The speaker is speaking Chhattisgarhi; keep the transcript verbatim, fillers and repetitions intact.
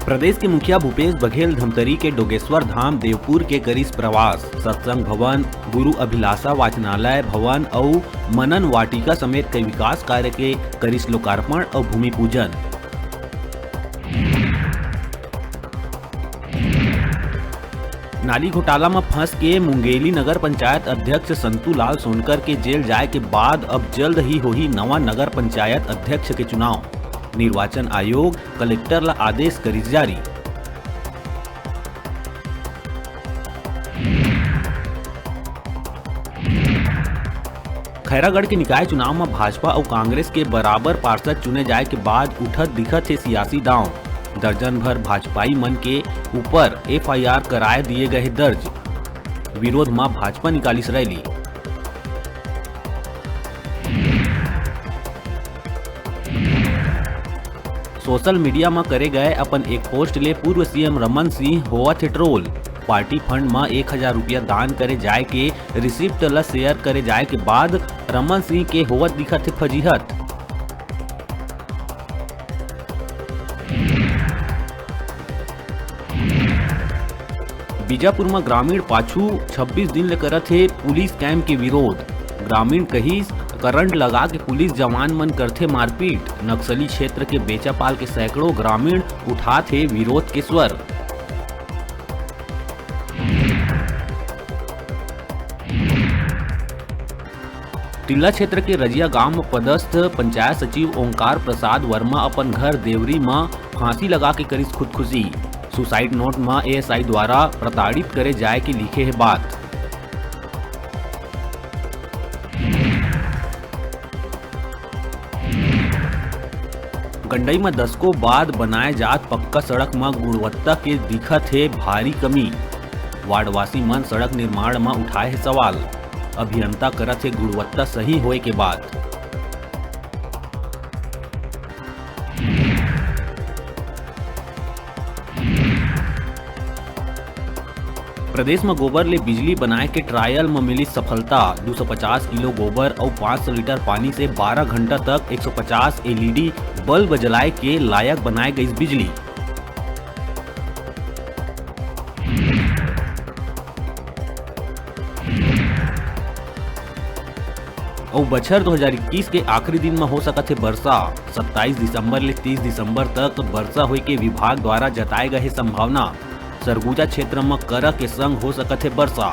प्रदेश के मुखिया भूपेश बघेल धमतरी के डोगेश्वर धाम देवपुर के करिस प्रवास। सत्संग भवन, गुरु अभिलाषा वाचनालय भवन अउ मनन वाटिका समेत कई विकास कार्य के करिस लोकार्पण अउ भूमि पूजन। नाली घोटाला म फंस के मुंगेली नगर पंचायत अध्यक्ष संतू लाल सोनकर के जेल जाय के बाद अब जल्द ही होही नवा नगर पंचायत अध्यक्ष के चुनाव। निर्वाचन आयोग कलेक्टर ला आदेश करिस जारी। खैरागढ़ के निकाय चुनाव म भाजपा अउ कांग्रेस के बराबर पार्षद चुने जाय के बाद उठत दिखत हे सियासी दांव। दर्जन भर भाजपाई मन के ऊपर एफआईआर कराय दिए गए हे दर्ज। विरोध म भाजपा निकालिस रैली। सोशल मीडिया म करे गए अपन एक पोस्ट ले पूर्व सीएम रमन सिंह होवत हे ट्रोल। पार्टी फंड म एक हजार रुपया दान करे जाय के रिसिप्ट ल शेयर करे जाय के बाद रमन सिंह के होवत दिखत हे फजीहत। बीजापुर म ग्रामीण पाछू छब्बीस दिन ले करत हे पुलिस कैंप के विरोध। ग्रामीण कहिस, करंट लगा के पुलिस जवान मन करथे मारपीट। नक्सली क्षेत्र के बेचापाल के सैकड़ों ग्रामीण उठात हे विरोध के स्वर। टिल्ला क्षेत्र के रजिया गांव म पदस्थ पंचायत सचिव ओंकार प्रसाद वर्मा अपन घर देवरी म फांसी लगा के करिस खुदकुशी। सुसाइड नोट म एएसआई द्वारा प्रताड़ित करे जाय के लिखे हे बात। गंडई म दशकों बाद बनाए जात पक्का सड़क म गुणवत्ता के दिखत हे भारी कमी। वार्डवासी मन सड़क निर्माण म उठाए हे सवाल। अभियंता करत हे गुणवत्ता सही होए के बात। प्रदेश म गोबर ले बिजली बनाए के ट्रायल म मिली सफलता। दू सौ पचास किलो गोबर अउ पाँच सौ लीटर पानी से बारह घंटा तक एक सौ पचास एलईडी बल्ब जलाए के लायक बनाए गईस बिजली। अउ बछर दो हज़ार इक्कीस के आखिरी दिन म हो सकत हे बरसा। सत्ताईस दिसंबर ले तीस दिसंबर तक बरसा होए के विभाग द्वारा जताए गए हे संभावना। सरगुजा क्षेत्र म करा के संग हो सकत हे बरसा।